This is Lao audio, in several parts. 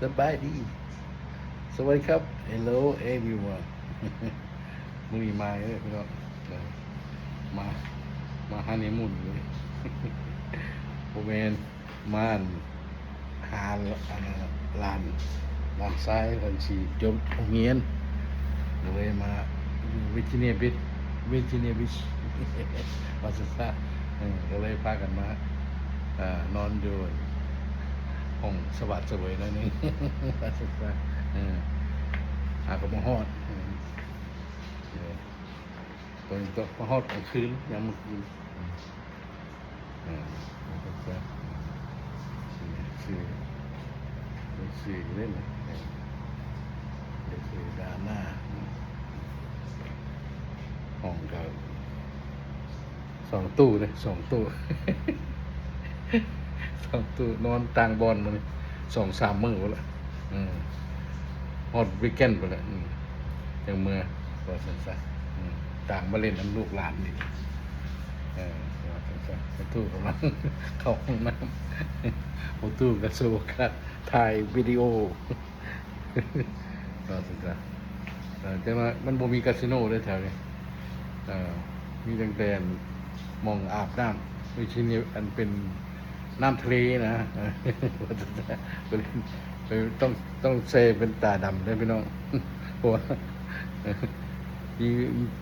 ສະບາຍດີ ສະຫວັດດີຄັບ Hello everyone ມື້ນີ້ມາເດີພີ່ນ້ອງ ເອີ ມາ ມາຮັນນີມູນເລີຍ ບໍ່ແມ່ນ ມາ ຫາ ອັນນັ້ນ ຫຼານ ຫຼານຊາຍເພິ່ນຊິຈົບໂຮງຮຽນ ກໍເລີຍມາຢູ່ Virginia Beach Virginia Beach ວ່າຊັ້ນຊະ ເອີ ກໍເລີຍພາກັນມາ ເອີ ນອນຢູ່ຫ້ອງສະບາຍສະເຫວີຍໜ້ອຍໜຶ່ງ ວ່າຊັ້ນຊະ ເອີ ຫາກໍມາຮອດ ເອີ ຕອນນີ້ກໍມາຮອດກາງຄືນ ຍາມມື້ຄືນ ເອີ ເອີ ວ່າຊັ້ນຊະ ຊື່ ຊື່ ຊື່ເດ້ນີ້ ເອີ ຊື່ດານາ ຫ້ອງກໍ ສອງຕູ້ເດ້ ສອງຕູ້ ສອງຕູ້ ນອນຕ່າງບ່ອນມື້ນີ້ ສອງສາມມື້ພຸ້ນລະ ເອີ ຮອດວີກເອັນພຸ້ນລະ ອືມ ຈັ່ງເມືອ ວ່າຊັ້ນຊະ ອືມ ຕາມມາຫຼິ້ນນຳລູກຫຼານອີກ ເອີ ວ່າຊັ້ນຊະ ພໍ່ຕູ້ກຳລັງເຂົ້າຫ້ອງນ້ຳ ພໍ່ຕູ້ກໍສະຫວຍການຖ່າຍວິດີໂອ ວ່າຊັ້ນຊະ ເອີ ຈັ່ງວ່າມັນບໍ່ມີກາສິໂນເດ້ແຖວນີ້ ເອີ ມີຕັ້ງແຕ່ໝ່ອງອາບນ້ຳ ມີທີ່ນີ້ ອັນເປັນນ້ຳທະເລນະ ເອີ ວ່າຊັ້ນຊະ ກໍເລີຍ ຕ້ອງ ຕ້ອງແຊ່ແວ່ນຕາດຳເດີພີ່ນ້ອງ ເພາະວ່າ ເອີ ມີ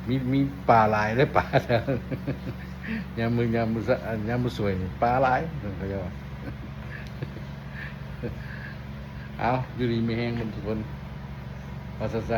ມີ ມີປາຫຼາຍເດີ ປາ ຍາມມື້ ຍາມມື້ສະ ຍາມມື້ສວຍນີ້ປາຫຼາຍ ເຂົາເຈົ້າວ່າ ເອົາ ຢູ່ດີມີແຮງເບິດທຸກຄົນ ວ່າຊັ້ນຊະ.